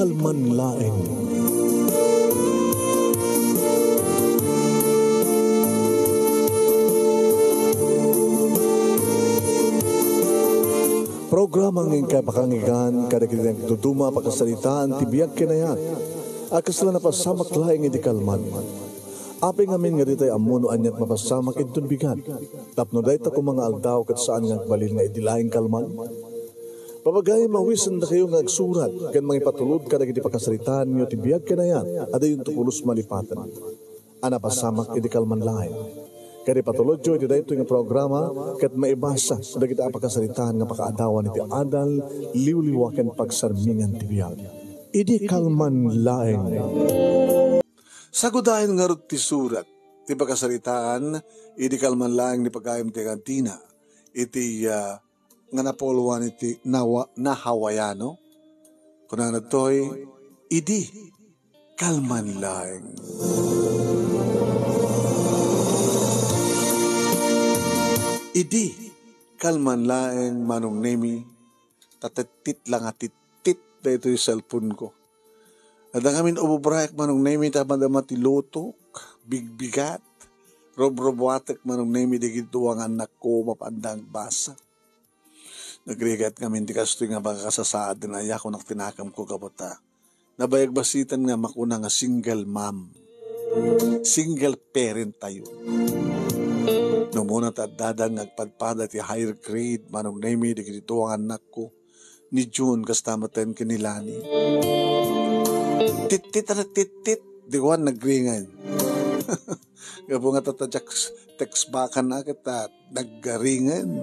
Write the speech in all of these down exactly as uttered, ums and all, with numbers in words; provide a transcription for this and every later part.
Kalman laeng. Programa nga inkay pakanggan kadagiti nagduduma a pakasaritaan ti biag ken ayat a kasla napasamak laeng idi kalman. Apay ngamin nga ditay ammo no aniat mapasamak inton bigat, tapno dayta koma nga aldaw ket saan nga agbalin nga idi laeng kalman? Papagayam, awisendakayo nga agsurat ken mangipatulod kadagiti pakasaritaanyo ti biag ken ayat a dayonto pulos malipaten a napasamak idi kalman laeng. Ket ipatulodyo iti daytoy nga programa ket maibasa dagiti a pakasaritaan nga pakaadawan iti adal, liwliwa ken pagsarmingan ti biag. Idi kalman laeng. Sagudayen ngarud ti surat ti pakasaritaan idi kalman laeng ni pagayam ti kantina iti, ah, nga napulwan iti nawa-, na Hawaiano. Kunana toy, idi kalman laeng. Idi kalman laeng, Manong Nemi, ta tittit la nga tittit daytoy cellphone ko. Adda ngamin ububraek, Manong Nemi, ta madama ti lutok, bigbigat, rubrubuatek, Manong Nemi, dagiti dua nga annakko, mapanda agbasa. Nagrigat ngamin ti kastoy nga baga kasasaad ti nayako naktinakemko gapu ta nabayag basiten nga makuna nga single mom. Single parent tayo. No muna ta addada nga agpadpada ti higher grade, Manong Nemi, dagiti dua nga annakko, ni June, kasta met ken ni Lani. Tittit, ano, tittit, di ko nagringen. Gapu nga tata text, text back-an na ket, ah, nagringen.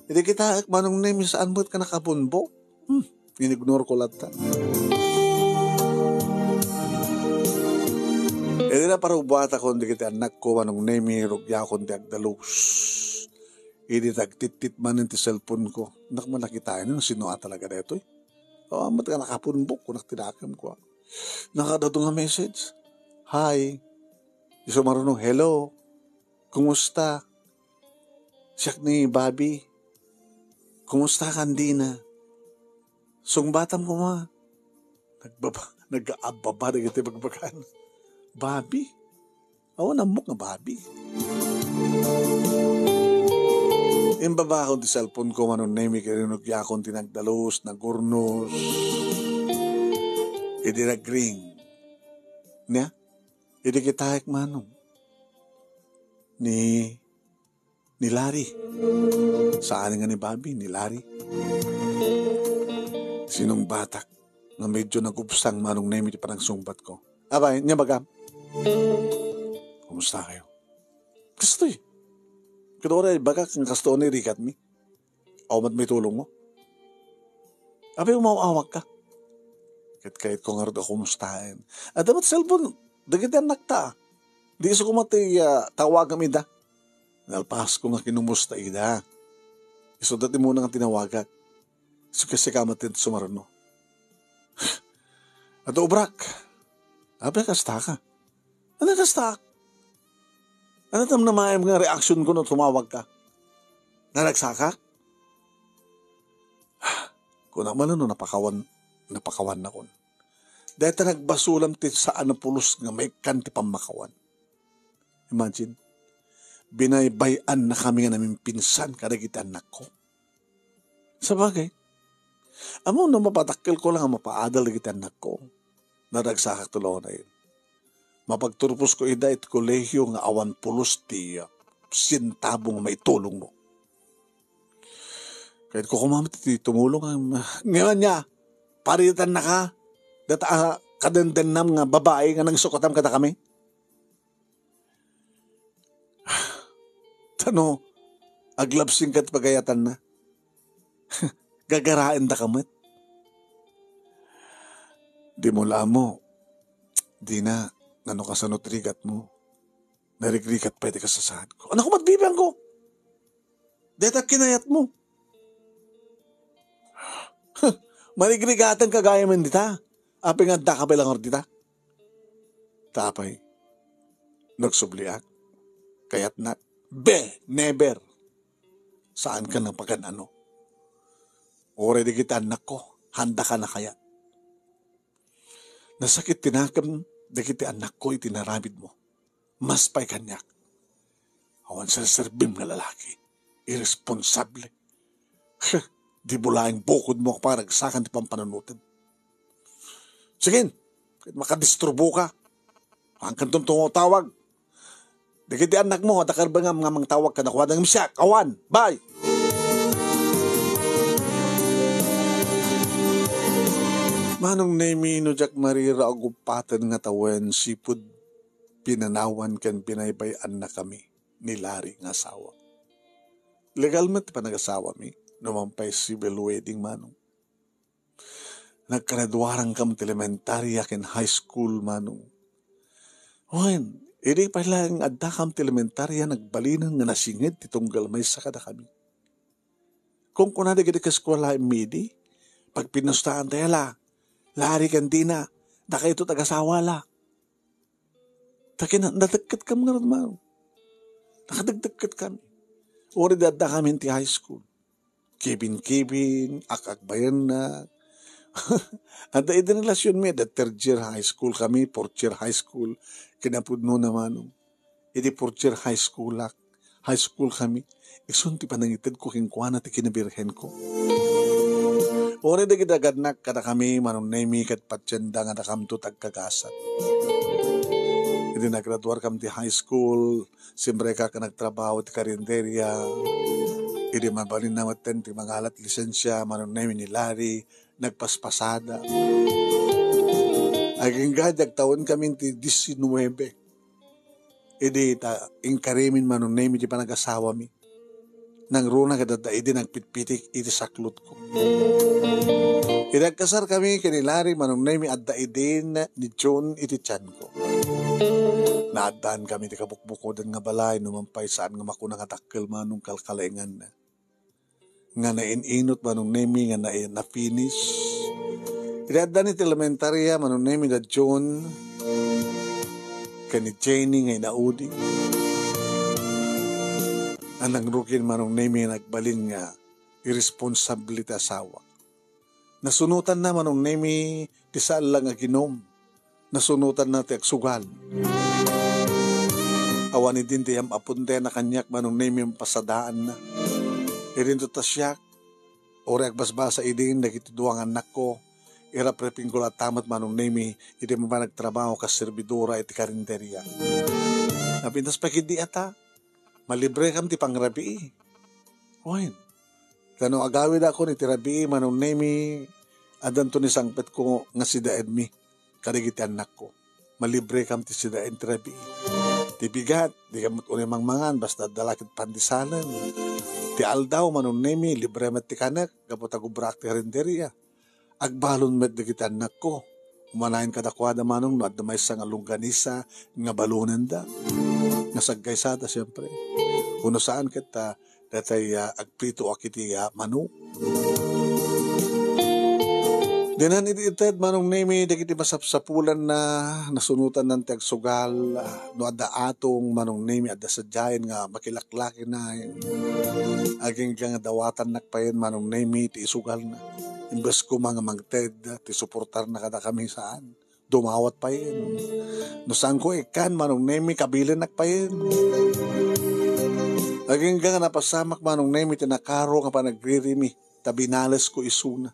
Idi kitaek, Manong Nemi, saan met ka nakabunbok? Hmm, inignore ko latta. Idi naparubuatakon dagiti annakko, Manong Nemi, rugiakon ti agdalus. Idi tagtittit manen ti cellphone ko, nak, nakitaen no sino a talaga daytoy. O, met ka nakapunbok, kunak tinakemko. Nakadado nga message. Hi. Isu maruno, "Hello. Kumusta? Siak ni Bobby. Kumusta ka, Dina? Sungbatam koma." Nagbaba, nag-aababa dagiti bagbagaan. Bobby? Awan ammok nga Bobby. Imbabakon ti cellphone ko, Manong Nemi, ket rinugiakon ti nagdalus, nagurnos. Idi nagring. Nia? Idi kitaek, Manong. Ni, ni Larry. Saan nga ni Bobby, ni Larry. Sinungbatak nga medyo nagubsang, Manong Nemi, ti panagsungbat ko. Apay, nia bagam? Kumusta kayo? Kastoy. Ket uray bagak nga kastoy ni rigatmi. Awan met maitulongmo. Apay, umaw-awag ka. Ket kayatko ngarud a kumustaen. Adda met cellphone dagiti annakta. Di isu koma ti, ah, tawagam ida. Nalpasko nga kinumusta ida. Isu dayta ti muna nga tinawagak. Isu ket sika met ti sumaruno. Adda ubrak. Apay, kasta ka? Ano, kasta? Ano tam namaem nga reaksyon ko no tumawag ka? Naragsakak? Kunak man no napakawan, napakawannakon. Dayta nagbasulam ti saan a pulos nga maikkan ti pammakawan. Imagine, binaybay-annakami nga namimpinsan kadagiti annakko. Sabagay, ammom no mapadakkelko la nga mapaadal dagiti annakko, naragsakak ti unayen. Mapagturposko ida iti kolehio nga awan pulos ti, ah, sentabo nga maitulongmo. Kayatko koma met ti tumulong, ah, ngem ania, paritannaka dayta a kadendennam nga babai nga nangisukatam kadakami? Ta no aglabsingka ti pagayatanna, gagaraendaka met. Dimo la ammo, Dina, nga no kasano ti rigatmo. Narigrigat pay ti kasasaadko. Anak ko, mat bibiangko. Deta kinayatmo. Marigrigatanka gayamen dita. Apay nga addaka pay la ngarud dita? Ta apay, nagsubliak, kayatnak. Be, never. Saanka nga pagan-ano. Uray dagiti annakko, handaka a kayat. Nasakit ti nakem dagiti annakko iti inaramidmo. Mas pay kaniak. Awan serserbim nga lalaki. Irresponsable. Di bulaeng bukodmo a paragsakan ti pampanunotem. Sige, ket makadisturbo ka. Haankanton tumawtawag. Dagiti annakmo, adda karbengam nga mangtawag kadakuada ngem siak, awan. Bye! Manong Nemi, no diak marira a guppaten nga tawen, sipud pinanawan ken binaybay-annakami ni Larry nga asawa. Legal met ti panagasawami, no man pay civil wedding, manong. Nagkaraduarangkam ti elementaria ken high school, manong. Wen, idi pay laeng addakam ti elementaria, nagbalinen nga nasinged ti tunggal maysa kadakami. Kunkunada dagiti kaeskuelaemmi idi, pagpinustaan tayo la, Larry ken Dina, dakayto ti agasawa la. Ta kin-, nadagketkam ngarud, manong. Nakadagdagketkami. Uray di addakami ti high school. Kibin-kibin, ak-akbayennak. Adda idi relasionmi, adda third year high school kami, fourth year high school. Kinapudnona, manong. Idi fourth year high school ak, high school kami, isun ti panangitedko kenkuana ti kinabirhenko. Uray dagiti agannak kadakami, manong Nemi, ket patienda nga addakamto ti agkagasat. Idi nagraduarkam ti high school, simreka ket nagtrabaho ti karinderia. Idi mabalinna metten ti mangalat lisensia, manong Nemi, ni Larry, nagpaspasada. Agingga, agtawenkami ti diecinuebe. Idi ta inkarimin, manong Nemi, ti panagasawami. Nangruna ket adda idi nagpitpitik iti saklotko. Idi agkasarkami ken ni Larry, manong Nemi, adda idin ni June iti tianko. Naaddaankami ti kabukbukodan nga balay, no man pay saan nga makuna nga dakkel, manong, kalkalainganna. Nga nain-inut, manong Nemi, nga na-, na-finish. Idi adda ni ti elementaria, manong Nemi, da June, ken ni Jenny nga inaudi. Anang rukin, manong Nemi, nagbalin nga irresponsable ti asawa. Nasunotanna, manong Nemi, ti saan la nga ginom. Nasunotanna ti agsugal. Awan idin ti yam-aponta a kaniak, manong Nemi, a pasadaanna. Idinto ta siak, uray agbasbasa idin dagiti dua nga annakko, iraprepingko latta met, manong Nemi, idi mapan nagtrabaho kas servidora iti karinderia. Napintas pay ketdi ata, malibrekam ti pangrabii. Wen, ta no agawidakon iti rabii, manong Nemi, addanto ni sangpetko nga sidaenmi kadagiti annakko. Malibrekam ti sidaen ti rabii. Ti bigat, dikam met unay mangmangan, basta adda la ket pandesalen. Ti aldaw, manong Nemi, libre met ti kanek, gapu ta gubrak ti karinderia. Agbalon met dagiti annakko. Umanayen kadakuada, manong, no adda maysa nga longganisa nga balonenda. Nga saggaysada, siempre. Wenno saan ket, ah, datay, ah, agpritoak iti, ah, manok. Dinan idi ited, manong Nemi, dagiti masapsapulanna, nasunotanna ti agsugal, ah, no adda atong, manong Nemi, adda sadiayen nga makilaklakina. Agingga nga dawatannak payen, manong Nemi, ti isugalna. Imbes koma nga mangted ti suportarna kadakami, saan. Dumawat payen. No saanko ikkan, manong Nemi, kabilennak payen. Agingga nga napasamak, manong Nemi, ti nakaro nga panagririmi, ta binalesko isuna.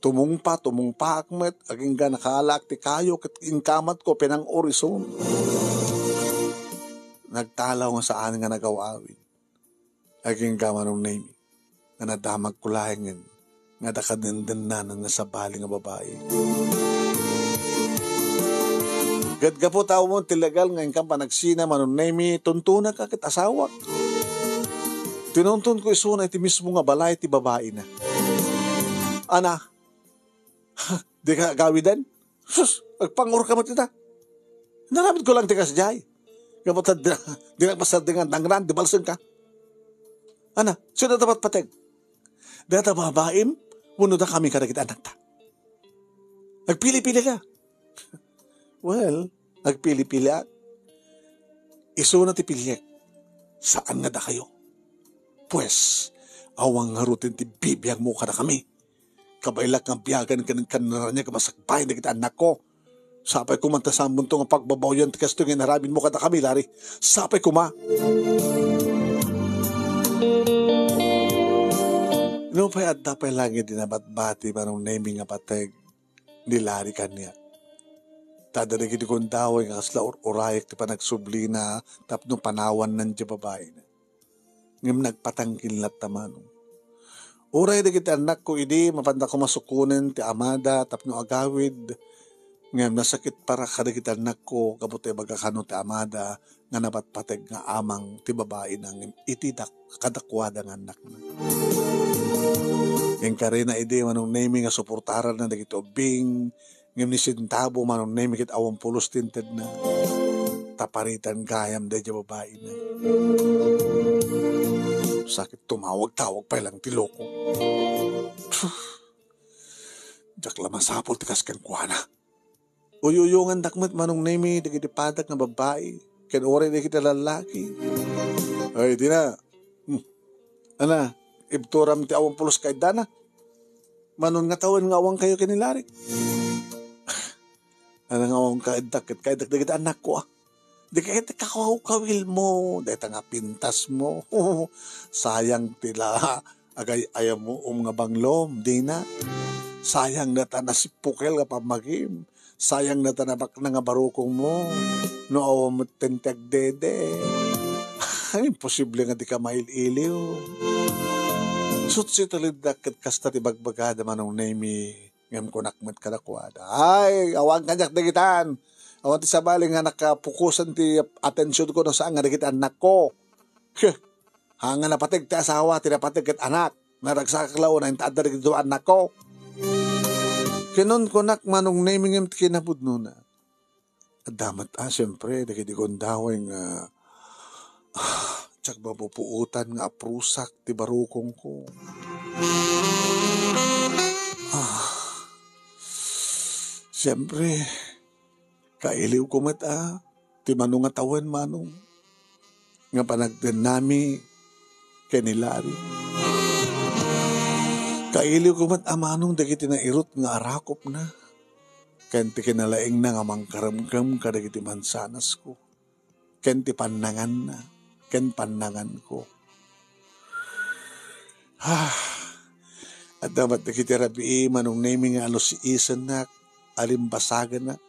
Tumungpa, tumungpaak met, agingga nakaalaak ti kayo ket inkamatko pinang-or isuna. Nagtalaw nga saan nga nagaw-awid. Agingga, manong Nemi, nga nadamagko laengen nga adda kadendennanan nga sabali nga babai. Ket gapu ta umon ti legal nga inkam panagsina, manong Nemi, tuntunak ket asawak. Tinuntonko isuna iti mismo nga balay ti babaina. Ana, dika agawiden? Sus, agpang-or ka met ita. Inaramidko lang ti kasdiay. Gapu ta di, di nagpasardingan, nangran, di balsenka. Ana, sino ta patpateg? Data babaim, wenno dakami kadagiti anakta. Agpili-pili ka. Well, agpili-pili ak. Isuna ti piliek. Saan nga dakayo? Pues, awan ngaruden ti bibiangmo kadakami. Kabaelak nga biagen ken, ken naraniag a masakbayan dagiti annakko. Sapay koma ta saanmonto nga pagbabaoyan ti kastoy nga inaramidmo kadakami, Larry. Sapay koma. Nupay adda pay laeng idi nabatbati Manong Nemy nga pateg ni Larry kaniak. Ta adda dagiti gundaway nga kasla ur-urayek ti panagsublina tapno panawanna diay babaina. Ngem nagpatangkin latta, Manong. Uray dagiti annakko idi, mapanda koma sukonen ti amada tapno agawid. Ngem nasakit para kadagiti annakko, gapu ta ibaga kano ti amada nga napatpateg nga amang ti babaina ngem iti dak-, kadakuada nga annakna. Ngem karina idi, Manong Nemy, nga suportaranna dagiti ubbing, ngem ni sentabo Manong Nemy ket awan pulos ti intedna. Ta paritan gayam daydiay babaina. Sakit, tumawag-tawag pay lang ti loko. Diak la masapul ti kas kenkuana. Uyuyongandak met Manong Nemy dagiti padak nga babbai ken uray dagiti lallaki. Ay, di na. Hmm. Ana, ibturam ti awan pulos kaiddana. Manon nga tawen nga awan kayo ken ni Larry. Ana nga awan kaiddak ket kaiddak dagiti annakko, ah. Di kay ti kakawkawilmo, dayta nga pintasmo. Sayang ti la agay-ayamuom nga banglom, dina. Sayang dayta nasippukel nga pammagim. Sayang dayta nabaknang nga barukongmo. No awan met ti agdede. Ay, imposible nga di ka mail-iliw. Sutsi taliddak ket kasta ti bagbagada Manong Nemy. Ngem kunak met kadakuada, "Ay, awan kaniak dagitan. Awan ti sabali nga nakapukosan ti atensionko no saan nga dagiti annakko. Heh, haan nga napateg ti asawa, ti napateg ket anak. Naragsakak la unay ta adda dagiti dua annakko." Kinunkunak Manong Nemy ngem ti kinapudnona. Adda met, ah, siempre, dagiti gundaway nga, ah, diak mapupuotan nga aprusak ti barukongko. Ah, siempre, kailiwko met, ah, ti mano nga tawen, Manong, nga panagdennami ken ni Larry. Kailiwko met a Manong dagiti nairut nga arakupna, ken ti kinalaingna nga mangkaremkem kadagiti mansanasko, ken ti pannanganna, ken pannanganko. Ah, adda met dagiti rabii Manong Nemy nga alusiisennak, alimbasaganak,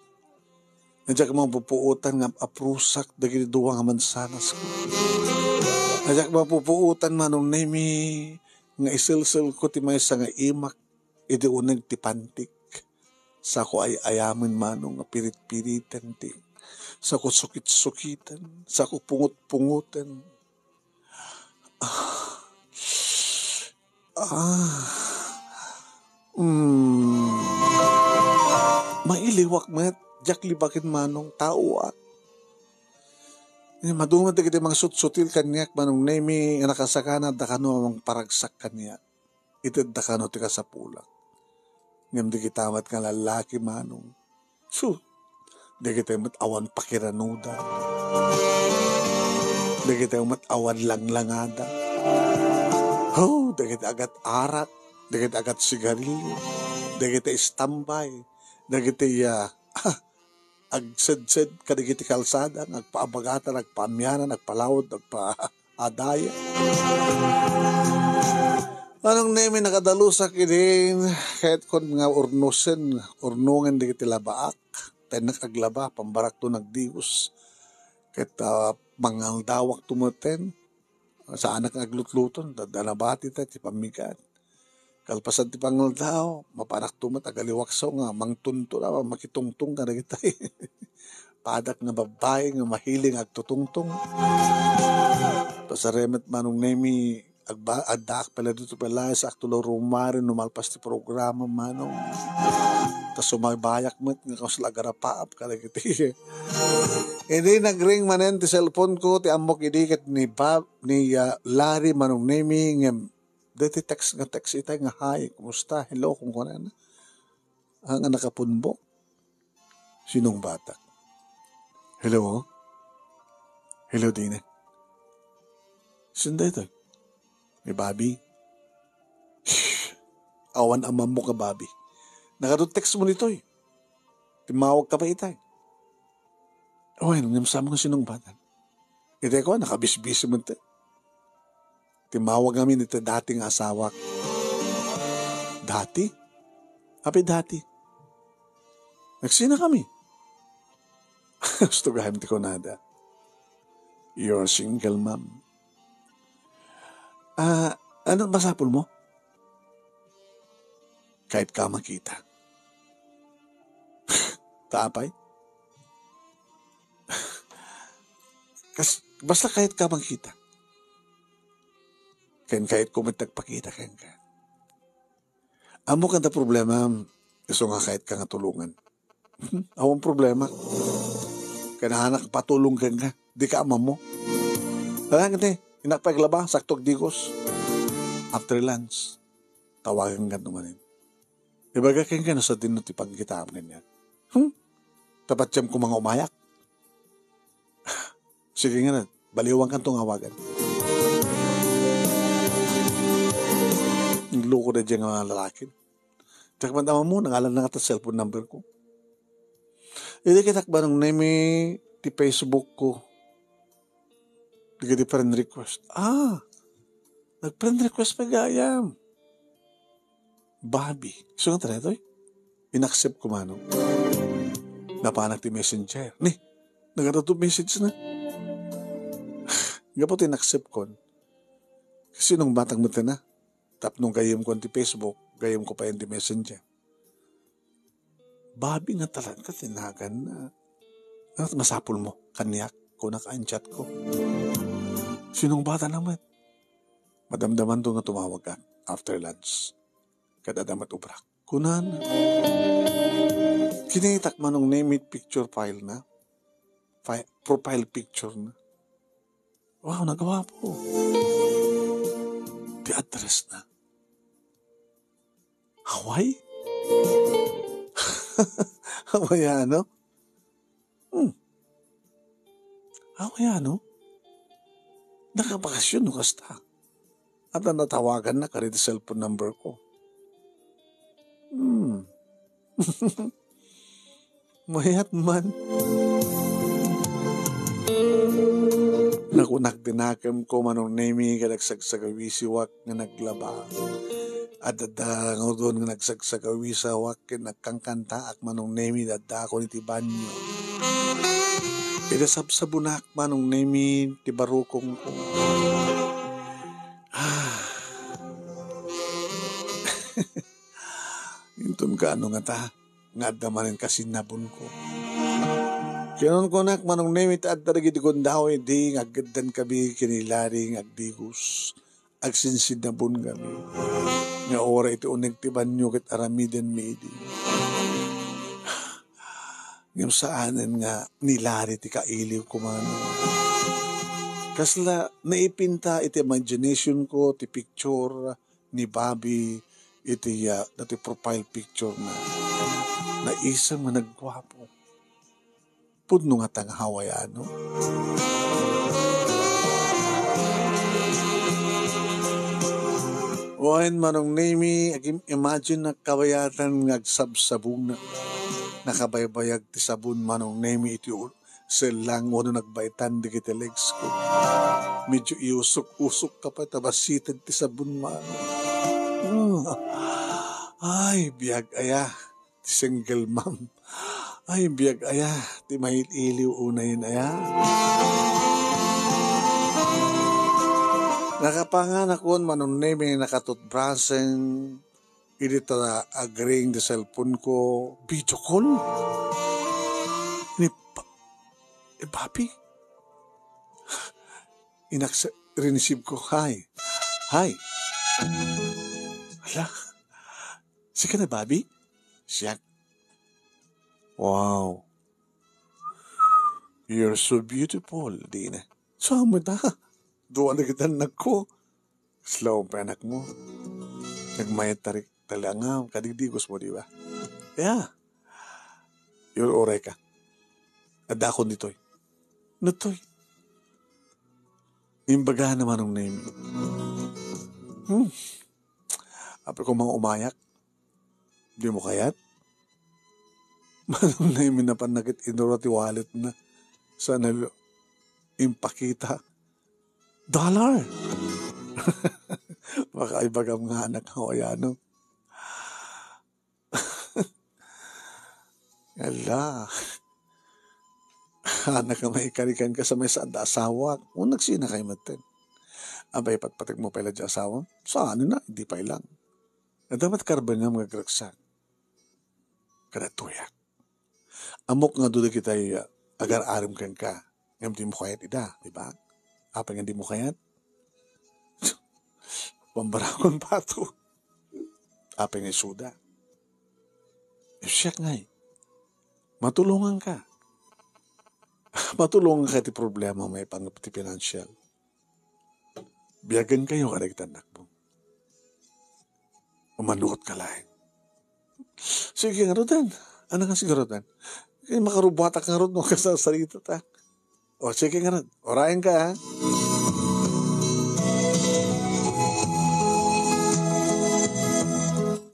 nga diak mapupuotan nga aprusak dagiti dua nga mansanasko. Nga diak mapupuotan Manong Nemy nga iselselko ti maysa nga imak idi uneg ti pantik. Sako ay-ayamen Manong nga pirit-piriten ti, sako sukit-sukiten, sako pungot-pungoten. Ah. Ah. Mm. Mailiwak met, diak libaken Manong, taoak. Eh, maduma dagiti mangsutsutil kaniak Manong Nemy nga nakasakana da kano a mangparagsak kaniak. Ited da kano ti kasapulak. Ngem dagita met nga lallaki Manong, su, dagita met awan pakiranuda. Dagita met awan langlangada. Ho, dagiti agat-arak, dagiti agat-sigarilyo, dagiti istambay, dagiti, ah, agsedsed kadagiti kalsada nga agpaabagatan, agpaamianan, agpalawod, agpaadaya. Manong Nemy, nakadalusak idi, ket kun nga urnosen, urnongen dagiti labaak, tennak aglaba, pambarakto nagdios, ket, ah, mangaldaawak tumeten, saanak nga aglutluton, ta adda nabati ta ti pammigat. Kalpasan ti pangaldaaw, mapanak to met agaliwakso nga mangtunton a makitungtong kadagitay padak nga babbai nga mahilig nga agtutungtong. Pasarem met Manong Nemy, agba-, addaak pala dito pala sa aktulo rumari no malpas ti programa Manong. Ta sumabayak met nga kasla agarapaap kadagiti. Idi nagring manen ti cellphone ko, ti ammok idi ket ni Bab-, ni, ah, Larry Manong Nemy ngem deti text nga text itay nga, "Hi, kumusta? Hello," kunkunana. Ah, nga nakapunbok. Sinong batak? "Hello? Hello, Dine. Sino daytoy? Ni Bobby?" Awan amammok a Bobby. Nakadu-text mo ditoy. Timmawagka pay itay. Wen, ngem saan nga sinungbatan? Itay ko, nakabisbisi met. Timmawag ngamin iti dati nga asawak. Dati? Apay dati? Nagsinakami. Gusto gayam ti kunada. You're single, ma'am. Ah, ano masapul mo? Kayatko a makita. Ta apay? Kas-, basta kayatko a makita. Ken kayatko met agpakita kenka. Ammok adda problema, isu nga kayatka nga tulongan. Awan problema. Kinaanak patulong kenka. Dika ammo. Alang iti, innak pay aglaba, sakto agdigos. After lunch, tawagan ka no manen. Ibaga kenka no sadino ti pagkitaam kaniak. Hmm? Tapatiem ko nga umayak. Sige nga na, baliwankan to nga awagan. Nagloko da dyan nga lalaki. Diak man ammo, nangalan na nga ta cellphone number ko. Idi kitak Manong Nemi ti Facebook ko. Dagiti friend request. Ah, nag-friend request pay gayam. Bobby. Isu nga ta daytoy? In-accept ko manong. Napanak ti messenger. Ni, nagarato message na. Gapu ti in-accept kon. Sinungbatang met na. Tapno gayyem ko ti Facebook, gayyem ko pay ti messenger. Bobby nga talaga ti naganna. Ano ti masapul mo? Kaniak, kunak, in-chat ko. Sinungbatan na met. Madamdaman to nga tumawag ka after lunch. Kada damat ubrak. Kunan. Kinitak Manong Nemi ti picture file na. Fi-, profile picture na. Wow, nagwapo. Ti address na. Hawaii? Hawaiano? Hmm. Hawaiano? Nakabakasyon no kasta. At ang natawagan na kari ti cellphone number ko. Hmm. Mayat man. Nakunak ti nakemko, Manong Nemi, ket agsagsagawisiwak nga naglaba. Adda nga udon nga nagsagsagawisawak ken nagkankantaak, Manong Nemi, daddakon iti banyo. Iti sabsabonak, Manong Nemi, ti barukongko. Ah. Inton kaano ngata, nga adda manen kasinnabonko. Kinunkunak, Manong Nemi, ta adda dagiti gundaway idi nga aggeddengkami ken ni Larry nga agdigos. Agsinsinnabongami. Nga uray iti uneg ti banyo ket aramidenmi idi. Ngem saanen nga ni Larry ti kailiwko, Manong. Kasla naipinta iti imagination ko ti picture ni Bobby iti, ah, dati profile picture na. Naisem nga nagguapo. Pudno ngata nga Hawaiano. Wen, Manong Nemi, agim-, imagine na kabayatan nga agsabsabong na. Nakabaybayag ti sabon, Manong Nemi, iti u-, sellang wenno nagbaitan dagiti legs ko. Medyo iusok-usok ka pay ta basiten ti sabon, Manong. Ah. Ay, biag aya. Ti single mom. Ay, biag aya. Ti mail-iliw unayen aya. Nakapangan akon, Manong Nemi, nakatutbraseng. Idi ta agring ti cellphone ko, video call. Ni Pa-, eh, Papi? Inakse-, rinisib ko, "Hi. Hi." Hala, sika na, Bobby? Siak. Wow. You're so beautiful, di na. So, amo ta. Duwa na kita anak ko. Slow pa anak mo. Nagmayat tarik talanga, kadigdigos mo, di ba? Yeah. You're oray ka. Adakon ditoy. Natoy. Imbaga naman ang name. Hmm. Apay ko mga umayak. Di mo kayat? Manong Nemi, napan na ket inura ti walletna. Sana lo-, impakita. Dollar! Baka ibagam nga anak, hawayano. Ala. Anak nga maikarikan ka sa may saan da asawak. O, nagsina kayo metten. Abay, patpatik mo pay la di asawam? Saan na, di pay lang. Adda met karbengam nga agraksak. Kada tuyak. Ammok nga adu dagitay, ah, agar-arem kenka. Ngem di mo kayat ida, di ba? Apay nga di mo kayat? Pambaragon pato. Apay nga isuda? Eh, siak ngay. Matulongan ka. Matulongan ka ti problema may pang-, ti financial. Biagen kayo kadagiti annakmo. Umanuot ka laeng. Sige, ngaruden. Ano nga siguro, Dan? Eh, makarubuatak ngarud no kasasarita ta. O, sige ngarud. Orayan ka, ha?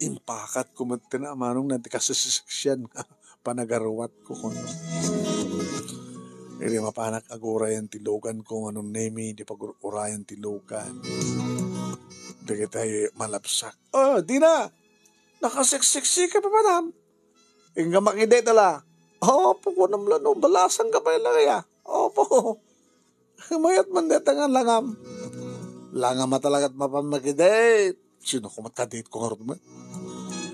Impakat ko met ti na, Manong, na ti kasisiksian. Panagaruat ko kuno. Idi mapanak, agurayan ti lugan ko, Manong Nemi, di pag-urayan ti lugan. Dagitay malabsak. Oh, di na! Nakaseksiksi ka pa, madam. Inka makidate la. Opo, kunam la no, balasan ka pa ila kaya. Opo. Mayat man deta nga langam. Langam a talagat mapan makidate. Sino ko mat kadate ko ngarud mo?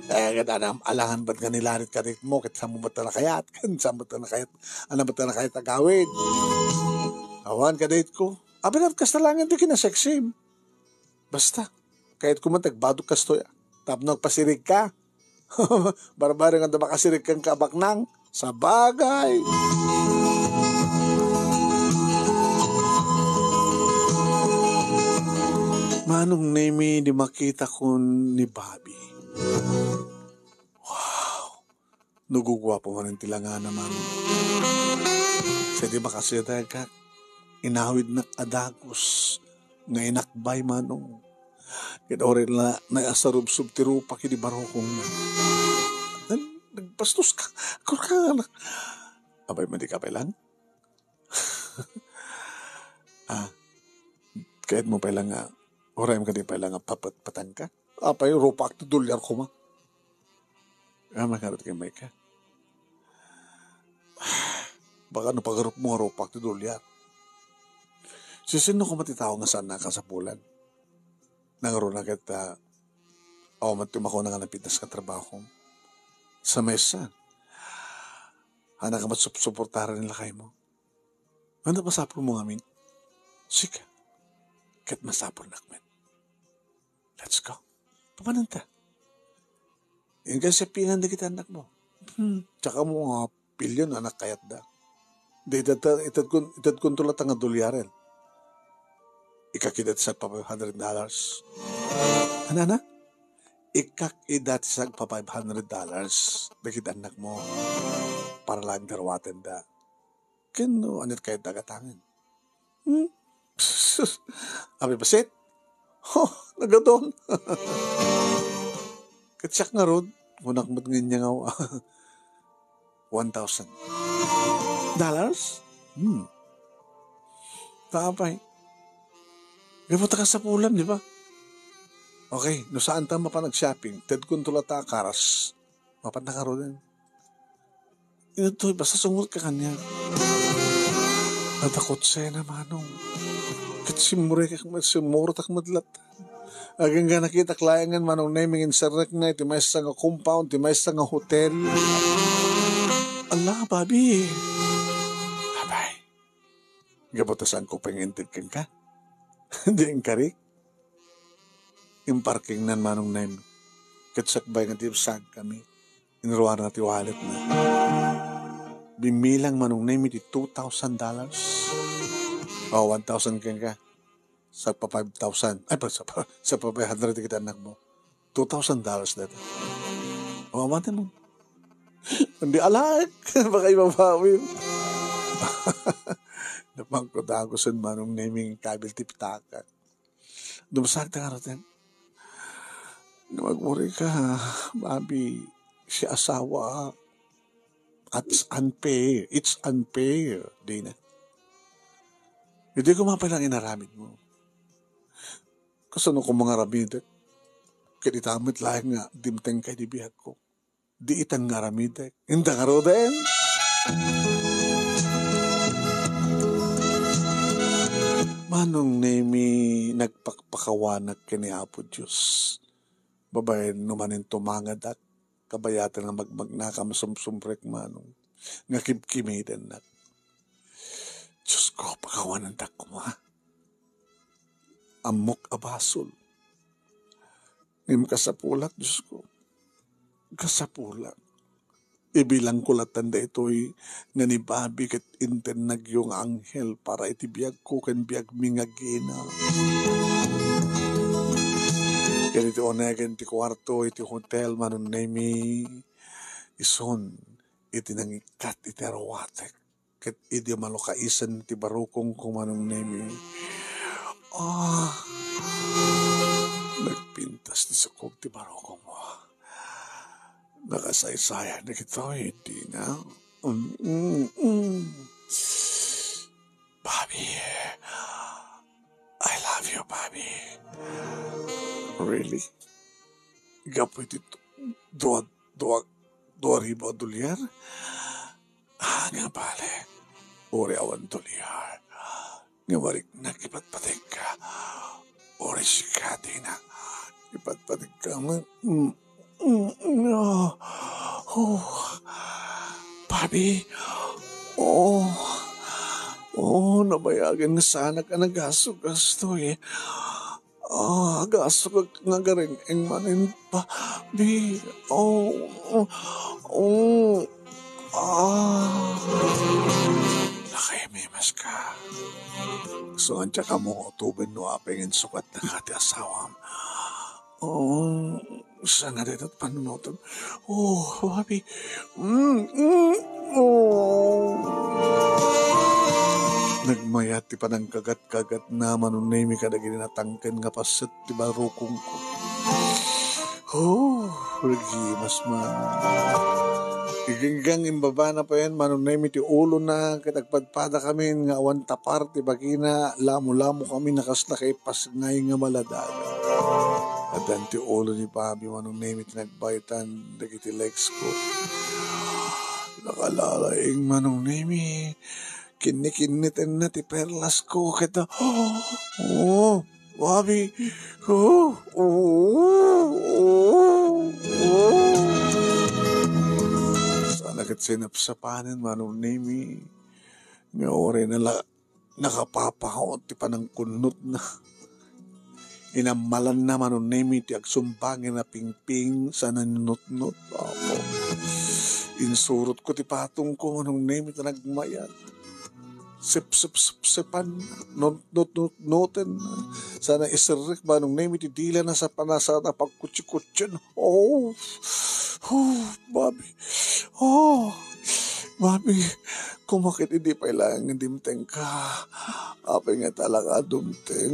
Eh, ket anam, alangan bat nga nilarit kadate mo, ket saan mo bat nakayat? Saan bat nakayat? Ano bat nakayat agawid? Awan kadate ko. Abinat kasta langit di kinaseksim. Basta, kayat ko man tagbadok kastoy, ah. Tapno agpasirig ka. Barbaro nga da makasirig ka baknang. Sabagay. Manong Nemi, di makita ko ni Bobby. Wow! Naguguapo man ti langana, Manong. Sa di makasidag ka, inawidnak a dagus nga inakbay, Manong. Ket uray la naasarubsob ti rupak idi barukongna. Nag-, nagbastos ka. Kurka nga na. Abay, madi ka pay lang? Ah, kayat mo pay lang nga, uray mo kadi pay lang nga papatpatan ka? Apay, rupak ti dolyar koma. Ah, makarot kay Mike, ha? Baka no pagarup mo nga rupak ti dolyar. Sisinno koma ti tao nga saan nakasapulan? Nangruna ket, ah, awan met ti makuna nga napintas nga trabaho. Sa maysa, anak ka met sup-, suportaren ni lakay mo. Ano masapul mo ngamin? Sika. Ket masapulnak met. Let's go. Papananta. Inka siya pingan dagiti anak mo. Hmm. Tsaka mo nga pilyon anak kayat da. Di itad, itad kun, itad kun tulata nga dolyaren. Ikakida ti sagpa five hundred dollars. Ano, ano? Ikakida ti sagpa five hundred dollars. Dagiti anak mo. Para lang daruaten da. Ken no, anit kayat dagatangen? Hmm? Abi basit? Ho, nagadon. Ket siak ngarud, kunak met nga inya nga one thousand. Dollars? Hmm. Tapay. Gapu ta kasapulam, di ba? Okay, no saan ta mapan ag-shopping, ted kun tulata karas. Mapan na karon. Ino toy, basta sungot ka kaniak. Adda kotsena, Manong. Ket simmurek met, simmurot ak met latta. Agingga nakitak laengen, Manong Nemi, nga inserrekna iti maysa nga compound, ti maysa nga hotel. Ala, Bobby. Abay. Gapu ta saanko pay nga inted kenka. Di inkari. Imparkingnan, Manong Nemi. Ket sakbay nga ti sagkami, inruarna ti walletna. Bimmilang, Manong Nemi, ti two thousand dollars. O, one thousand kenka. Sagpa five thousand. Ay, pa, sagpa, sagpa five hundred ti kita anak mo. Two thousand dollars dati. O, amante mo. Hindi alak. Baka ibabawi. Napangko dagusen, Manong Nemi, kabil ti pitaka. Dumasag ta nga raten. Nga magmuri ka, Bobby, si asawa. It's unfair. It's unfair. Dina. Idi ko mapay lang inaramid mo. Kasano ko mangaramidek? Ket ita met laeng nga dimteng kay di biag ko. Di itan nga aramidek. Inda ngaruden? Manong Nemi, nagpakpakawanak ken ni Apo Dios. Babaen no manen tumangedak, kabayatan nga magmagnakam sumsumrek manong, nga kimkimidennak. Dios ko, pakawanandak koma. Ammok a basol. Ngem kasapulak, Dios ko. Kasapulak. Ibilangko lattan daytoy nga ni Bobby ket intennagyo nga anghel para iti biagko ken biagmi nga ginang. Ken iti unegen ti kuarto iti hotel, Manong Nemi, isun iti nangikkat iti aruatek. Ket idi malukaisen ti barukongko, Manong Nemi, ah, nagpintas ti sukog ti barukongmo. Nakasaysayan dagitoy, dina? Mm, mm, mm. Bobby, I love you, Bobby. Really? Gapu iti tu-, dua, dua, dua ribu a dolyar? Ah, nga bale. Uri awan dolyar. Nga mariknak ipatpategka. Uri sika, dina. Ipatpategka. Mm, mm, mm, ah. Oh. Bobby. Oh. Oh, nabayagen nga saanak a nagaso-gasto eh. Ah, agasok nga garing-eng manen, Bobby. Oh, oh, oh. Ah. Nakaimemas ka. So, ania ka mo utuben no apay nga insukatnaka ti asawam? Oh, saan nga dayta panunotem? Oh, Bobby. Mm, mm, oh. Nagmayat ti panangkagat-kagatna, Manong Nemi, kadagiti natangken nga paset ti barukongko. Oh, nagimas man. Iginggang imbabana payen, Manong Nemi, ti ulona, ket agpadpadakamin nga awan tapar ti bagina, lamulamokamin a kasla kaipasngay nga maladagan. Addan ti ulo ni Bobby, Manong Nemi, ti nagbaytan dagiti legs ko. Nakalalaing, Manong Nemi. Kinnikinnitenna ti perlasko ket, oh, Bobby, oh, oh, oh, oh. Saan ket sinapsapanen, Manong Nemi, nga uray na la-, nakapapangot ti panangkunnotna. Inammalanna, Manong Nemi, ti agsumbangen a pingping sana ninutnot. Apo. Insurotko ti patongko, Manong Nemi, ta nagmayat. Sep, sep, sep, sepan, not, not, not, noten. Sana iserrek, Manong Nemi, ti dilana sa panasa na pagkutsi-kutsin. Oh, oh, Bobby. Oh, Bobby, kumakit idi pay laeng nga dimtengka. Apay nga talaga dumteng.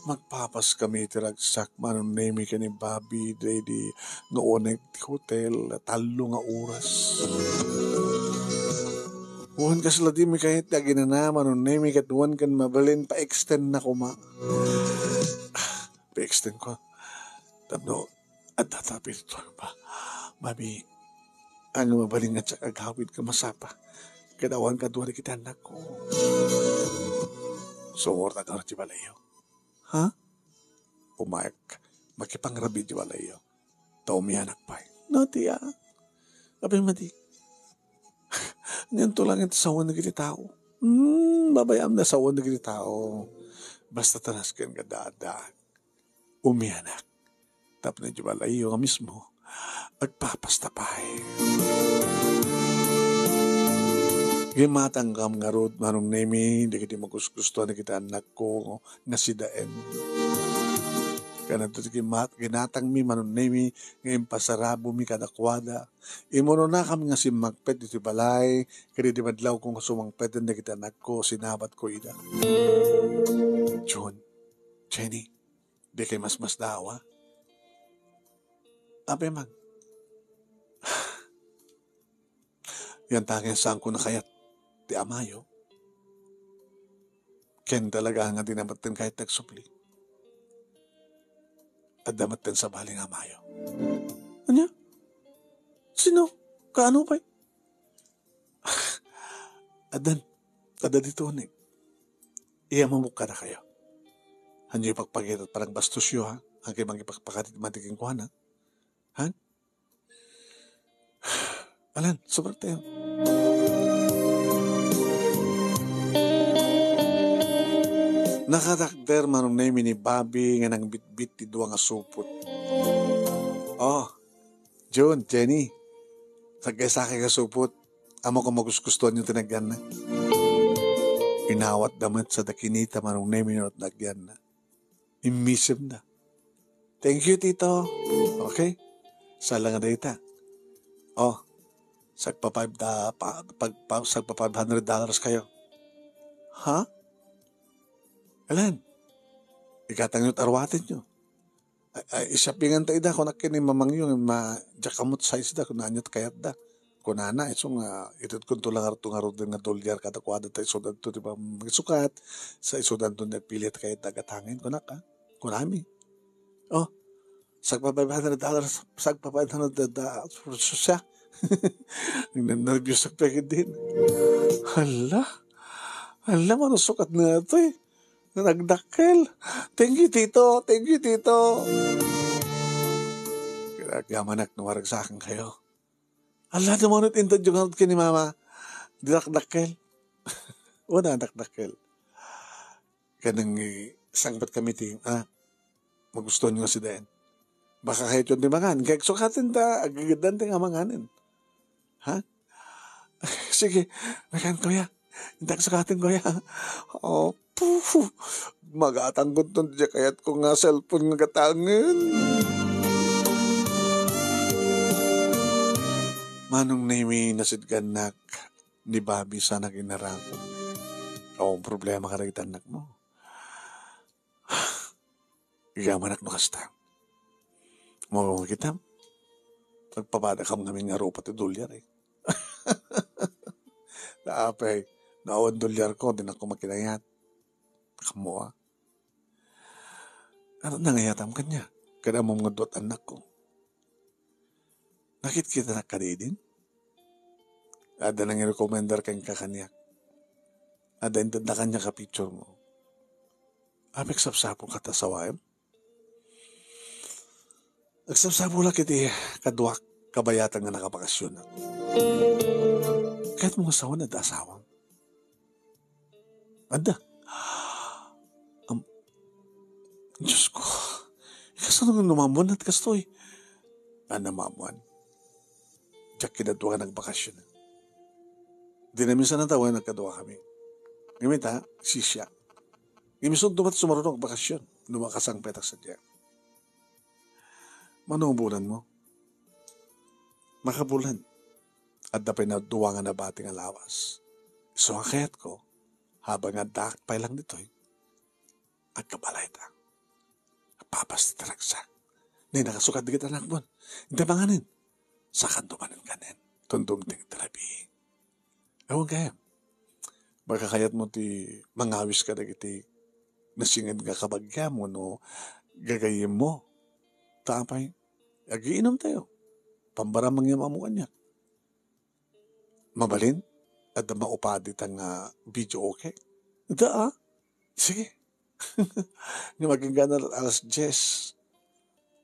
Magpapas kami iti ragsak, Manong Nemi, ken ni Bobby, daydi nga uneg ti hotel, tallo nga oras. Wen kasla dimi kayat ti aginana, Manong Nemi, ket wen ken mabalin, pa-extend na koma. Pa-extend ko. Tapno, adda ta apirituan ba? Mami, ang mabalin nga siak agawid nga masapa. Ket awan kadua dagiti annakko. Sumurot a gawar ti balayyo. Ha? Umayak. Makipangrabi ti balayyo. Ta umianak pay. No, tiya. Apay madi. Nianto lang iti sawen dagiti tao. Hmm, babayam na sawen dagiti tao. Basta ta nasken nga adda, umianak. Tapno iti balayyo nga mismo, agpapasta pay. Gimatangkam ngarud, Manong Nemi, dagiti makuskustuan dagiti annakko nga sidaen. Kanato ti gimat-, ginatangmi, Manong Nemi, nga impasarabomi kadakuada. Imunonakam nga simmangpet iti balay, ket idi madlawko nga sumangpeten dagiti annakko, sinabatko ida. June, Jenny, Dikay masmasdaaw, a? Apay man. Yan ta nga saanko a kayat ti amayo. Ken talaga nga dina met kayat ti agsubli. Adda met sabali nga amayo. Ania? Sino? Kaano pay? Addan, adda ditoy ni. Iyammok kadakayo. Hanyo ipagpakita ti panagbastosyo, ha? Agkay mangipakpakada ti madi kenkuana. Ha? Alan, suportayo. Nakatakder manong Nemi ni Bobby nga nangbitbit ti dua nga supot. Oh, June, Jenny, saggaysakay nga supot. Ammok a magustuanyo ti nagyanna. Inawatda met sada kinita manong Nemi no nagyanna. Immisemda. Thank you, Tito. Okay? Saan lang a dayta. Oh, sagpa five da, pa, pag, pa, sagpa five hundred dollars kayo. Ha? Alan, igatangyo ti aruatenyo. Ay, ay, ishoppingan ta ida, kunak ken ni mamangyo, ma, diak ammo ti size da, kun ania ti kayatda. Kunana, isu nga, itedkonto la ngarud, ngarud nga dolyar kadakuada ta isudanto ti pamangisukat, sa isudanto ti agpili ti kayatda a gatangen, kunak, a. Kunami. Oh, sagpa five hundred dollars, sagpa five hundred da, da, siya. Nagnerbios ak pay ketdin. Hala, hala, manusukatna toy. Nagdakkel. Thank you, Tito. Thank you, Tito. Kaya agyaman ak no maragsakankayo. Ala, no manut intedyo ngarud ken ni Mama. Dinakdakkel. Wen, nadakdakkel. Ken nang, eh, sangpetkami ti, ah, magustuanyo nga sidaen. Baka kayatyo ti mangan. Kaya agsukaten ta, agigiddan ti nga manganen. Ha? Sige, mangan, kuya. Intak sukaten, kuya. Oh, puh. Magatangkonton ti kayatko nga cellphone nga gatangen. Manong Nemi, nasidgannak ni Bobby sana kinarako. Oh, problema ka dagiti annakmo. Igamanak no kasta. Mo, kita, nagpapadakam ngamin nga rupa ti dolyar, eh. Naapay, naawan dolyar ko, di na ko makinayat. Kammo, ah. Ano nangayatam kanya? Kada mo nga duat anak ko. Nakitkita na kadidin? Adda nang i-recommender kenka kaniak. Adda intedda kaniak a picture mo. Apay agsapsapul ka ta sawaem? Agsapsapulak iti kaduak kabayatan nga nakabakasyon. Kayat mo nga sawen adda asawam? Adda. Am-, Diyos ko, kasano nga namammuan ti kastoy? Ania, namammuan. Diak kadakuada nga nagbakasyon. Di namin sana tawen nagkadua kami. Ngem ita, sisya. Ngem isunto met sumaruno agbakasyon. No makasangpet ak sadiay. Mano bulan mo? Makabulan. Adda pay na dua nga nabati nga lawas. Isu nga kayatko, habang addaak pay lang ditoy, agkabalay ta. Papas ti taragsak. Ni nakasukat dagiti anakmon. Inta manganen. Sakanto manen kanen. Tundumteng ti rabii. Awan kaya. Makakayat mo ti mangawis ka dagiti nasinged nga kabagiam wenno gagayyem mo. Ta apay, agiinom tayo. Pambaramang nga mamuan niya. Mabalin? Adda maupadi ta nga video, okay? Da, ah. Sige. Nga magingga na alas diyes.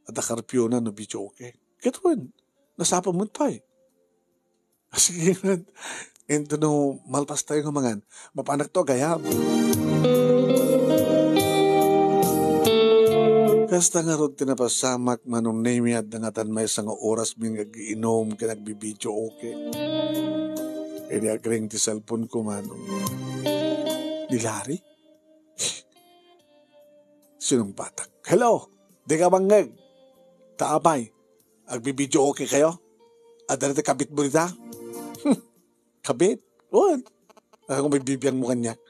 Adda karpiona no video, okay? Ket wen, nasapa met pay. Sige, ket into no malpas tayo nga mangan. Mapanak to agayam. Kasta ngarud ti napasamak, Manong Nemi, adda ngatan maysa nga oras mi nga agiinom ken agbibideo, okay. Idi agring ti cellphone ko, Manong. Ni Larry? Sinong batak? Hello! Di ka bangngeg? Ta apay? Agbibideo, okay kayo? Adda ti kabit mo dita? Kabit? Wen. Ako may bibiyang mo kanya.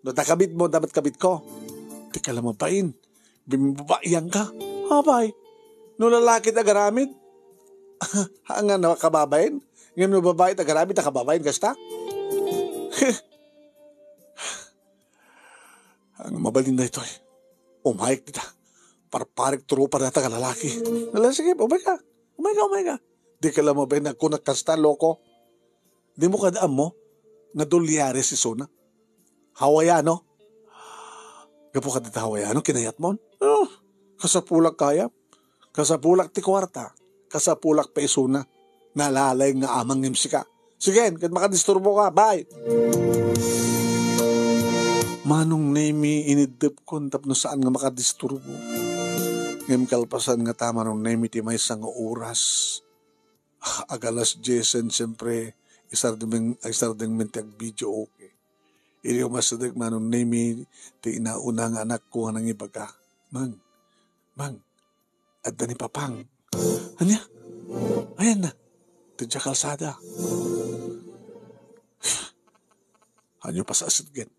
No, ta kabit mo, dapat kabit ko. Di ka lang mabain. Bimbabaianka? Apay, no lalaki ti agaramid, haan nga nakababain. Ngem no babai ti agaramid, nakababain kasta? Ang mabalin daytoy, umayek dita. Parparek tropa data nga lalaki. Ala, sige, umayka. Umayka, umayka. Di ka la mabain nga agkunak kasta, loko. Dimo kadi ammo nga dolyares isuna? Hawaiano? Gapu kadita Hawaiano, kinayatmon? Oh, kasapulak kayat. Kasapulak ti kuarta. Kasapulak pa isuna. Nalalayng nga amang ngem sika. Sige, ket makadisturbo ka. Bye! Manong Nemi, iniddepkon tapno saan nga makadisturbo. Ngem kalpasan ngata, Manong Nemi, ti maysa nga oras, ag alas diesen, siyempre, isardengmen, isardengmen ti agvideoke. Idi umasideg, Manong Nemi, ti inauna nga anakko nga nangibaga, "Mang, Mang, adda ni Papang." "Ania? Ayanna?" "Diay kalsada." "Ania pasasidgen?"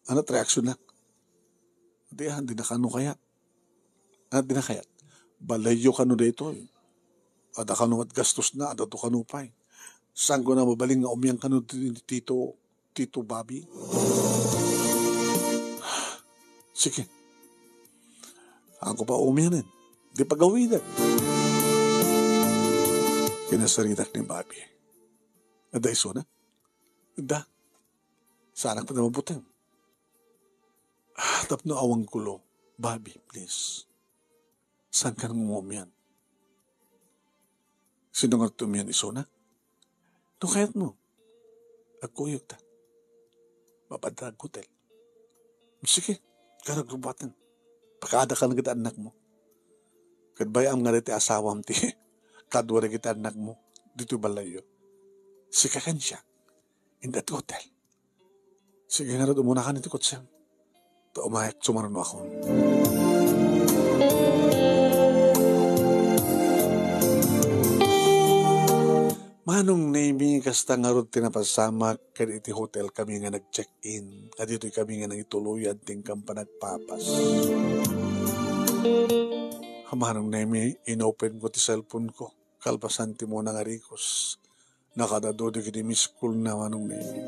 Ania ti reaksionnak? Di, ah, di na kano kayat. Ah, di na kayat. Balayyo kano daytoy. Adda kano met gastosna, adda to kano pay. Saanko a mabalin nga umian kano ti, ni Tito, Tito Bobby? Sige. Saanko pay umianen. Di pagawidek. Kinasaritak ni Bobby. Adda isuna? Adda. Saanak pay a mabuteng. Ah, tapno awan gulo. Bobby, please. Saankan nga umian? Sino nga umian, isuna? No kayatmo, agkuyogta. Mapadda ag hotel. Sige, kano agrubaten. Pakaada ka na ket annakmo. Ket bay-am nga daytoy asawam ti kadua dagiti annakmo ditoy balayyo. Sika ken siak. Inted hotel. Sige ngarud, umunakon iti kotsem. Ta umayek sumarunoakon. Manong Nemi, kasta ngarud ti napasamak ken iti hotel kami nga nag-check-in. Aditoy kami nga nangituloyan ti inkan panagpapas. Manong Nemi, inopen ko ti cellphone ko. Kalpasan ti muna nga rikos. Nakadadu dagiti miss call na, Manong Nemi.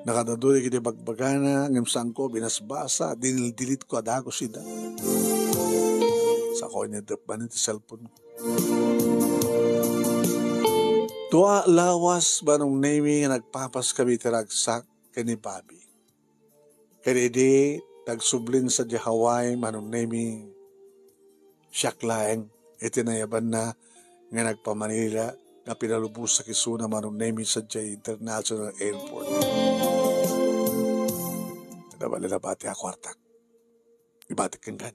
Nakadadu dagiti bagbagana, ngem saanko binasbasa, dinildilit ko a dagus ida. Saanko iniddep manen ti cellphone ko. Dua lawas, Manong Nemi, nga nagpapas kami iti ragsak ken ni Bobby. Ket idi nagsublin sadiay Hawaii, Manong Nemi, siak laeng iti nayabanna nga nagpa-Manila nga pinalubosak isuna, Manong Nemi, sadiay International Airport. Nabalin a bati a kuartak. Ibatik kenka.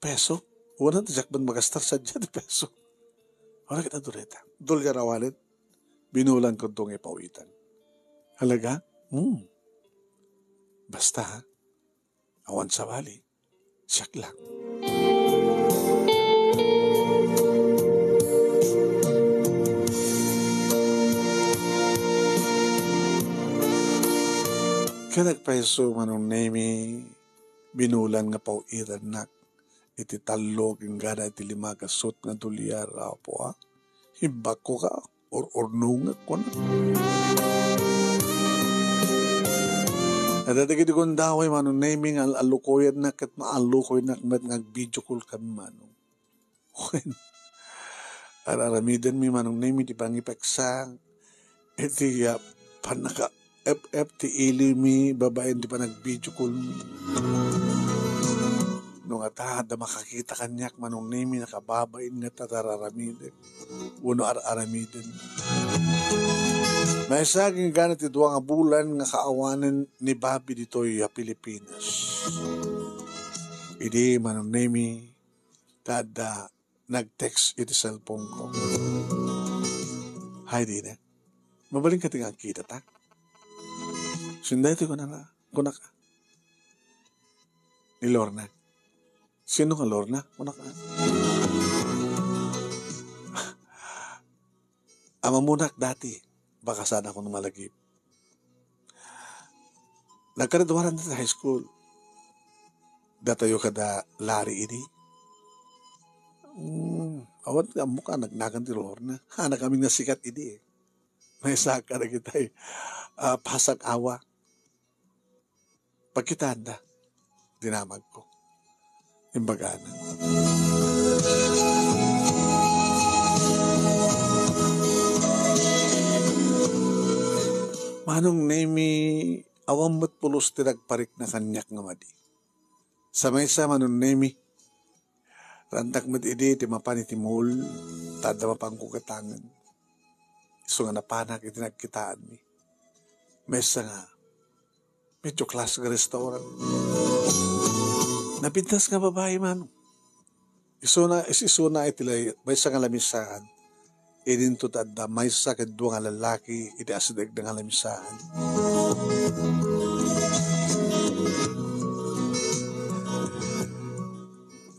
Peso? Wen, diak met magastar sadiay ti peso. Wala ket adu dayta. Dolyar a wallet. Binulan ko dua nga ipaw-itan. Talaga? Hmm. Basta, ha? Awan sabali. Siak lang. Ket nagpayso, Manong Nemi, binulan nga paw-itannak iti tallo ken gana iti lima gasut nga dolyar, Apo, a. Imbagko ka, or-ornongek, kuna. Adda dagiti gundaway, Manong Nemi, nga al-allukoyennak ket maallukoyennak met nga ag-video call kami, Manong. Wen, ar-aramidenmi, Manong Nemi, ti pangipeksa iti, ah, pannaka-F F ti iliwmi babaen ti panag-video callmi. No ngata, adda makakita kaniak, Manong Nemi, nakababain ngata ti ar-aramidek wenno ar-aramiden. Maysa ken gana ti dua nga bulan nga kaawanen ni Bobby ditoy a Pilipinas. Idi, Manong Nemi, ta adda nag-text iti cellphone ko. Hay, dina. Mabalin kadi nga agkitata? Sino daytoy, kunana, kunaka? Ni Lorna. Sino nga Lorna? Kunaka. Amamunak dati. Baka saan ako malagip. Nagkaraduaran ta high school. datayo kada Larry idi. Hmm, awan ti ammok a nagnagan ti Lorna. Anak amin nga sikat idi, eh. Maysa kadagitay, ah, pasag awa. Pagkitaanda, dinamagko. Imbagana. Manong Nemi, awan met pulos ti nagparikna kaniak nga madi. Sa maysa, Manong Nemi, rantak met idi ti mapan iti mall, ta adda mapanko gatangen. Isu nga napanak iti nagkitaanmi. Maysa nga, medyo class nga restaurant. Napintas nga babai, Manong. Isuna, is-, isuna iti lay-, maysa nga lamisaan. Idinto ti adda maysa ken dua nga lalaki iti asidegda nga lamisaan.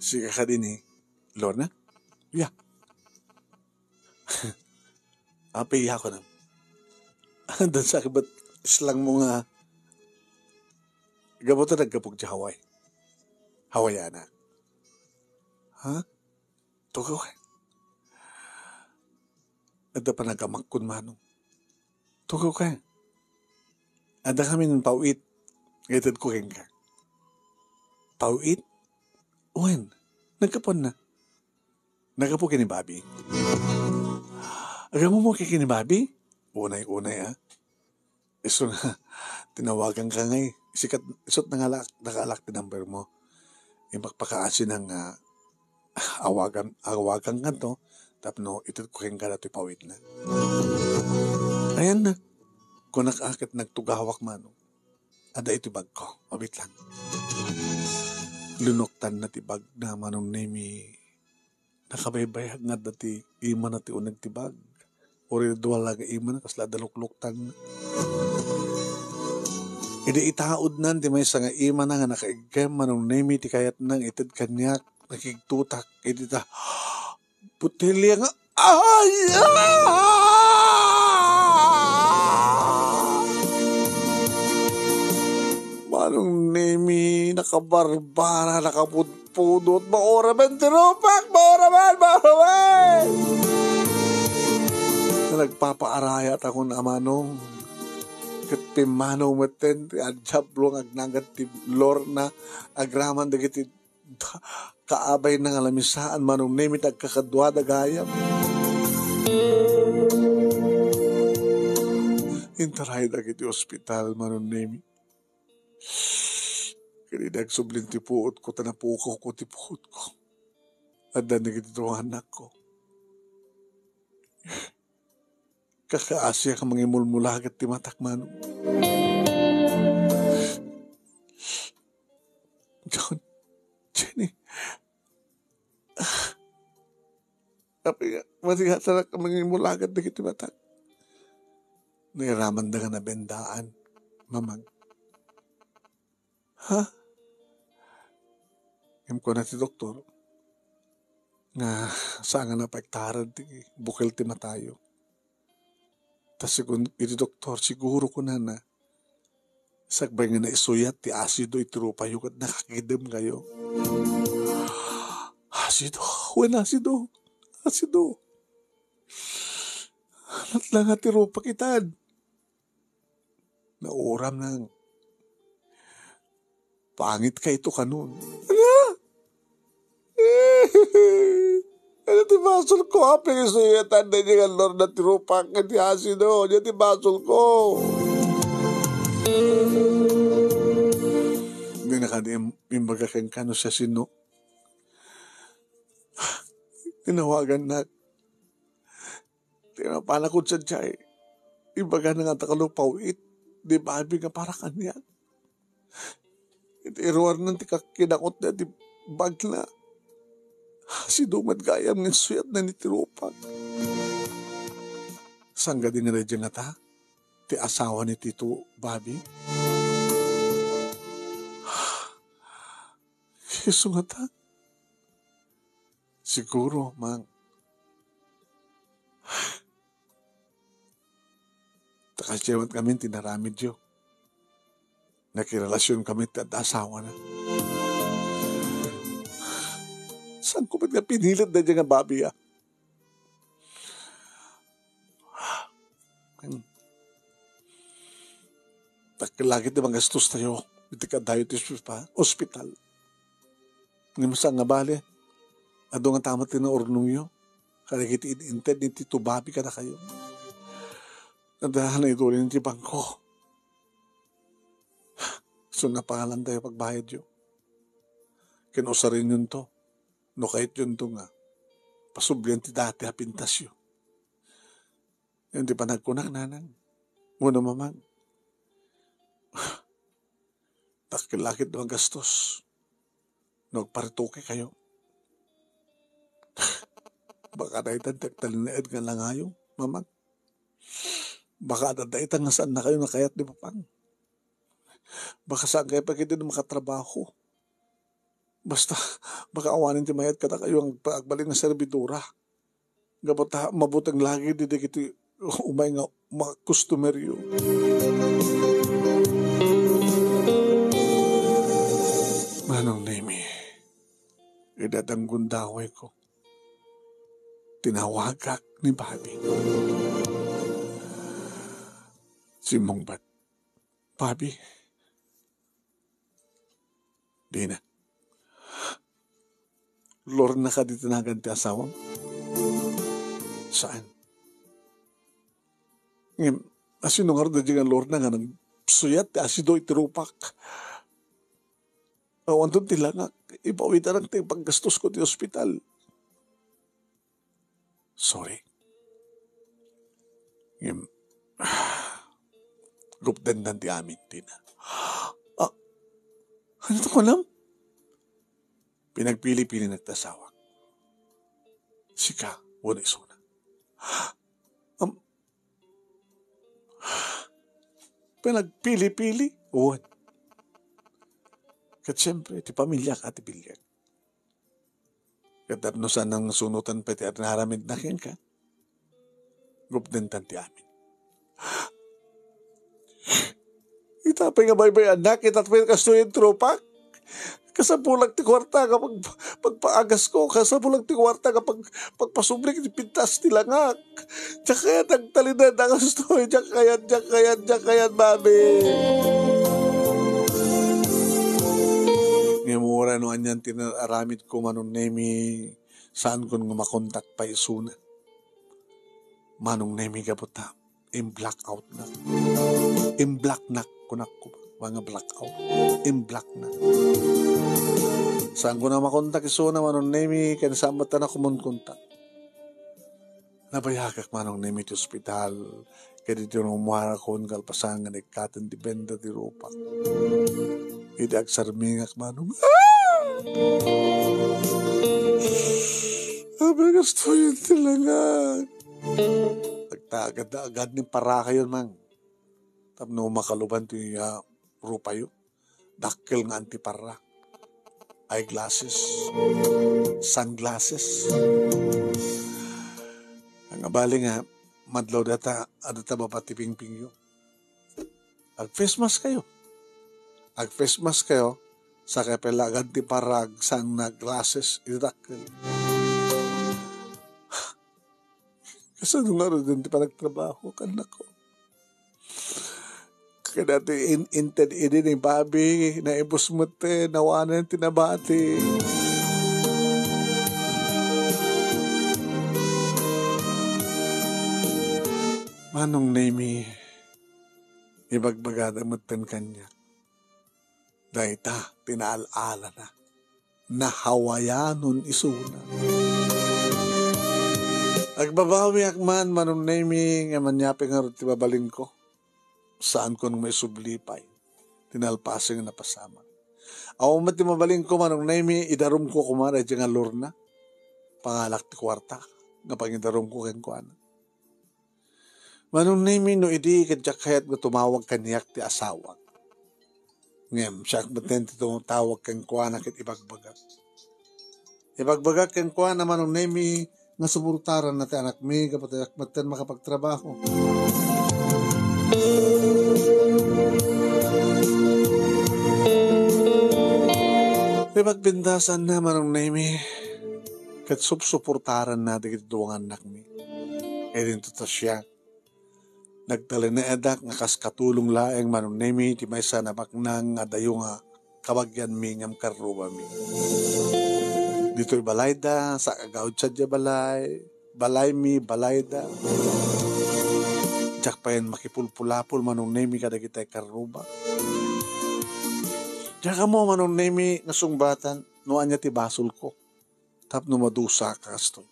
Sika kadi ni Lorna? Ya. Apay, yakunak. Adda sa kabat islang mo nga gapu ta naggapok di Hawaii. Hawaiiana. Ha? Tugaw ka. Adda panagamakkon, Manong. Tugaw ka. Adda kami ng pauit. Itedko kenka. Pauit? Wen, naggapuanna. Naggapu ken ni Bobby. Agamu mo ken ni Bobby? Unay-unay, ah. Isu nga, tinawagan ka ngay. Sikat, isut na nga lak, nakaalak ti number mo. Impakpakaasi na nga, awagan, awagan kanto, tapno itedko kenka datoy pauitna. Ayan na. Kunak a ket nagtugawak, Manong. Adda iti bagko. Mabit lang. Lunoktan na ti bag na, Manong Nemi. Nakabaybayag nga adda ti imana ti uneg ti bag. Uray dua la nga imana, kasla adda lukluktan. Idi itaudnan ti maysa nga imana nga nakaigkem, Manong Nemi, ti kayatna nga ited kaniak, nakigtutak. Idi ta, botelya nga, ay! Ah! Manong Nemi, nakabarbara, nakapudpudot, mauramen ti rupak, mauramen, mauramen! Nagpapaarayat ako na, Manong. Ket pimmanaw metten ti adiablo nga agnagan ti Lorna, agraman dagiti kaabay na nga lamisaan, Manong Nemi, ti agkakaduada gayam. Intarayda iti ospital, Manong Nemi. Ket idi agsublin ti puotko, ta napukawko ti puotko. Addan dagiti dua nga annakko. Kakaasiak a mangimulmulaget ti matak, Manong. John, Jenny, apay nga, masigasanak a mangimulaget dagiti matak. Nairamanda nga nabendaan, Mamang. Ha? Ngem kuna ti doktor nga saan nga napaiktaran ti bukel ti matayo. Ta segun iti doktor, siguro kunana, sakbay nga naisuyat ti asido iti rupayo ket nakakidem kayo. Asido? Wen, asido. Asido. Natla nga ti rupak itan. Nauram nang pangit ka ito kanon. Ano? Ano ti basol ko? Apay nga isuyatan na niya nga Lord na ti rupak ken ti asido. Ano ti basol ko? Di na kadi im-, imbaga ken kano siya sino. Tinawagan na. Ti mapanakod sadiay, ibaga na nga ta kalupaw it, di babi nga para kaniak. Iti iruarnan ti kakkinakot na ti bagna. Sido met gayam nga insuyat na ni ti rupak. Sangga di nga daydi nga ta, ti asawa ni Tito Bobby. Isu nga ta. Siguro, mang. Ta kasdiay met ngamin ti naramidyo. Nakirelasion kami ti adda asawana. Saanko met nga pinilit daydiay nga babi, a. Hmm. Dakkel la ket ti magastos tayo iti kadayo ti ospi-, ospital. Ngem saan nga bale, adu nga ta met ti naurnongyo kadagiti in-inted ni Tito Bobby kadakayo. Adda naidulin ti bangko. So, napangalan tayo pagbayadyo. Ken usarinyonto, no kayatyonto nga pasublian ti dati a pintasyo. Iti panagkunak, nanang, wenno mamang, dakkel la ket magastos no agparetoke kayo. Baka daytan ti agtalinaed nga langayo, mamang. Baka adda daytan nga saannakayo nga kayat ni papang. Baka saan kayo pay ketdi makatrabaho. Basta, baka awanen ti mayat kadakayo nga agpa-, agbalin nga servidora. Gapu ta mabuteng lagi dagiti umay nga mga customeryo. Manong Nemi, ida danggundawayko, tinawagak ni Bobby. Simmungbat, Bobby, Dina. Lorna kadi ti nagan ti asawam? Saan? Ngem, asino ngarud daydiay nga Lorna nga nagsuyat ti asido iti rupak? Awanton ti langak, ipawitanak ti paggastosko ti ospital. Sorry. Ngem, gupdendan ti amin, Dina. Ah, ania ti kunam? Pinagpili-pilinak ti asawak. Sika, wenno isuna. Am, pinagpili-pili? Wen. Ket siempre, ti pamiliak a ti bileg. Ket tapno saan nga sunotan pay ti inaramidna kenka, gupdentan ti amin. Ita pay nga baybay-annak, ita pay kastoy ti rupak. Kasapulak ti kuarta nga pag-, pagpaagasko, kasapulak ti kuarta nga pag-, pagpasubli iti pintas ti langak. Diak kayat agtalinaed a kastoy, diak kayat, diak kayat, diak kayat, Bobby. Ngem uray no anian ti naaramidko, Manong Nemi, saankon nga makontak pay isuna. Manong Nemi, gapu ta, in-blackout na. In-block na, kunak ko, mga blackout. In-block na. Saankon nga makontak isuna, Manong Nemi, ken saan met a kumonkontak. Nabayagak, Manong Nemi, ti ospital, ket idi rummuarakon kalpasan nga naikkaten ti benda ti rupak. Idi agsarmingak, Manong, ah! Apay, kastoyen ti langak. Agtagad-agad ni parakayon, Mang. Tapno makaluban ti, ah, rupayo. Dakkel nga antiparra, eyeglasses, sunglasses. Nga bali nga, madlaw data, adda ta baba ti pingpingyo. Ag-face mask kayo. Ag-face mask kayo, sakay pay la agantiparra, agsunglasses, iti dakkel. Kasano ngaruden ti panagtrabaho, annakko? Kadagiti in-, inted idi ni Bobby, naibus met ti nawanen ti nabati. Manong Nemi, ibagbagada metten kaniak. Dayta ti naal-alana. Nahawayanon isuna. Agbabawiak man, Manong Nemi, nga ania pay ngarud ti mabalinko. Saankon nga maisubli pay ti nalpasen nga napasamak. Awan met ti mabalinko, Manong Nemi, idarumko koma daydiay nga Lorna. Pangalak ti kuarta nga pangidarumko kenkuana. Manong Nemi, no idi ket diak kayat nga tumawag kaniak ti asawak. Ngem, siak metten ti tumawag kenkuana ket ibagbagak. Ibagbagak kenkuana, Manong Nemi, nga suportaranna ti anakmi gapu ta diak metten makapagtrabaho. Ibagbindasanna, Manong Nemi, ket supsuportaranna dagiti dua nga annakmi. Idinto ta siak, nagtalinaedak nga kas katulong laeng Manong Nemi ti maysa a nabaknang a dayo nga kabagianmi ngem karrubami. Ditoy balayda, sa agawid sadiay balay, balaymi, balayda. Diak payen makipulpulapol Manong Nemi kadagiti karruba. Diak ammo Manong Nemi nga sungbatan no ania ti basolko tapno madusa kastoy.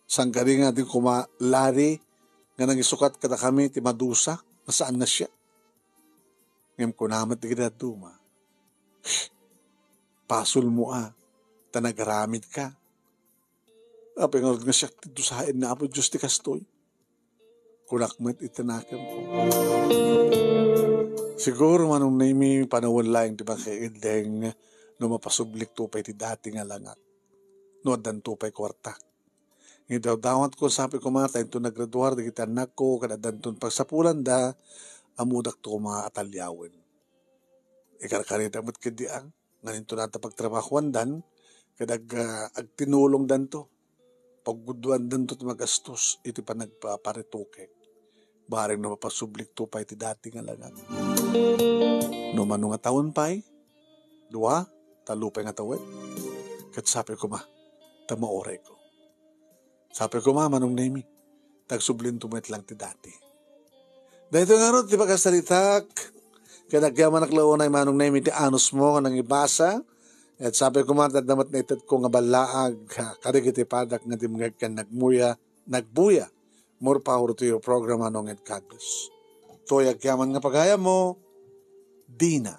Sangkadi nga di koma lari nga nangisukat kadakami ti madusa nga saan nga siak. Ngem kuna met dagiti dadduma, "Basolmo a, ta nagaramidka. Apay ngarud nga siak ti dusaen ni Apo Dios ti kastoy?" Kunak met iti nakemko. Siguro Manong Nemi, panawen laeng ti makaideng no mapasublikto pay ti dati nga langak no addanto pay kuarta. Nga idawdawatko, sapay koma ta inton naggraduar dagiti annakko ket addanton pagsapulanda, ammodakto koma a taliawen. Ikarkaritak met ketdi a, nga inton adda pagtrabahoandan, ket ag-, ah, agtinulongdanto. Paggudduandanto ti magastos iti panagpaparetoke. Bareng no mapasublikto pay ti dati nga langak. No mano nga tawen pay, dua, tallo pay nga tawen, ket sapay koma ta maurayko. Sapay koma, Manong Nemi, ta agsublinto met lang ti dati. Daytoy ngarud ti pakasaritak, ket agyamanak la unay Manong Nemi ti anusmo nga nangibasa, ket sapay koma ta adda met naitedko nga ballaag, ha, kadagiti padak nga dimngeg ken nagmuya, nagbuya. More power to your program, Manong, and God bless. Toy agyaman nga pagayammo, Dina.